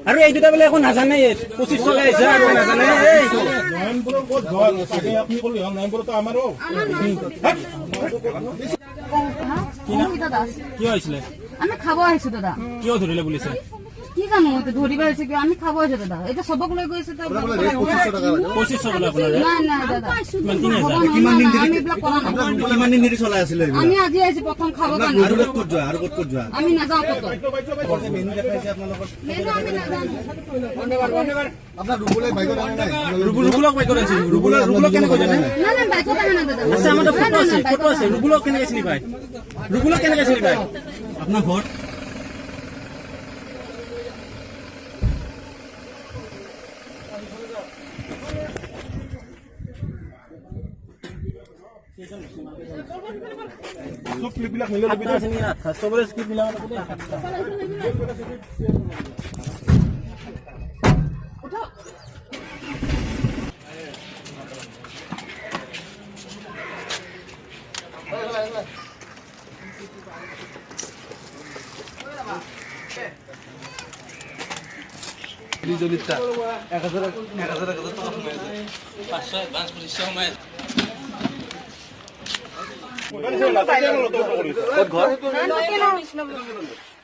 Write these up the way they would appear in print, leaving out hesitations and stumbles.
আৰু এই দুটা বোলে একো নাজানে, 25 চলাই আহিছে আৰু নাজানে। কিয় আহিছিলে? আমি খাব আহিছো দাদা। কিয় ধৰিলে পুলিচে? কি জানো ধৰিব আহিছে কিয়? আমি খাব আহিছো দাদা। এতিয়া চবক লৈ গৈছে। আমি আজি আহিছো প্ৰথম খাব কাৰণে। আমি নাযাওঁ ক'তো। আপোনাৰ ঘৰ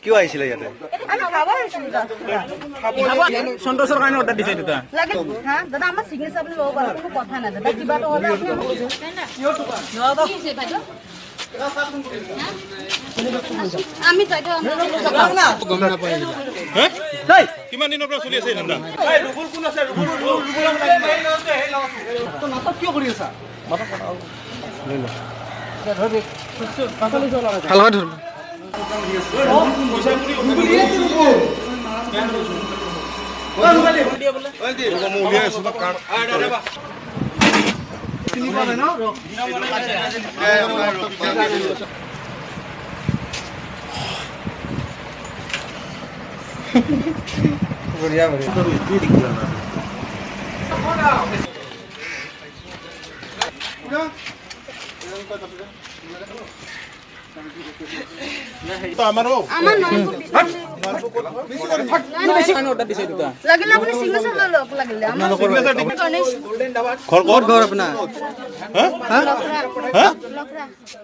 কিয় আহিছিলে ইয়াতে? সন্তোষৰ কাৰণে অৰ্ডাৰ দিছে দুটা। দাদা আমাৰ চিগনেচাৰ আপুনি ল'ব পাৰে, কোনো কথা নাই দাদা। কিবা এটা হ'লে আপুনি আমি কিমান দিনৰ পৰা চলি আছে ধান্দা? কিয় কৰি আছা?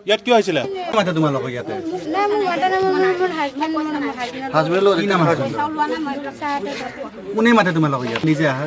ইয়াত কিয় আহিছিলে? তোমালোকৰ ইয়াতে কোনে মাতে? তোমালোকৰ ইয়াত নিজে আহা?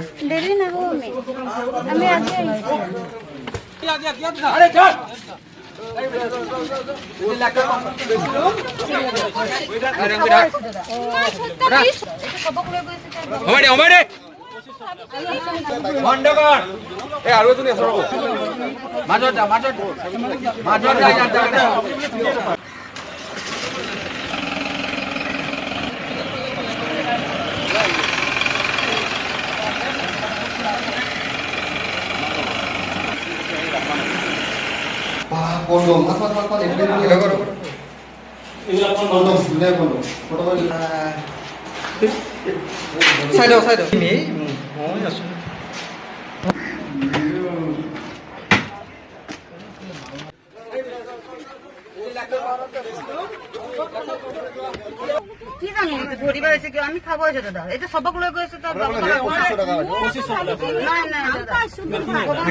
কি জানো ধৰিব আহিছে কিয়? আমি খাব আহিছো দাদা। এতিয়া চবক লৈ গৈছে।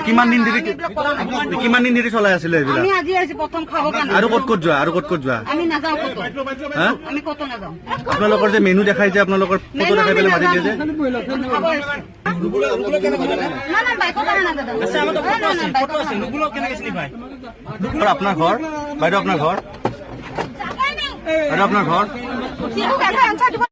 কিমান দিন ধৰি, কিমান দিন ধৰি চলাই আছিলে এইবিলাক? আমি আজি আহিছো প্ৰথম খাব কাৰণে। আৰু ক'ত ক'ত যোৱা? আৰু ক'ত ক'ত যোৱা? আমি নাযাওঁ ক'তো। আমি ক'তো নাযাওঁ। আপোনালোকৰ যে মেনু দেখাই যে আপোনালোকৰ ফটো দেখাই পেলাই মাতি দিয়ে যে? আপোনাৰ ঘৰ বাইদেউ? আপোনাৰ ঘৰ বাইদেউ? আপোনাৰ ঘৰ? দিব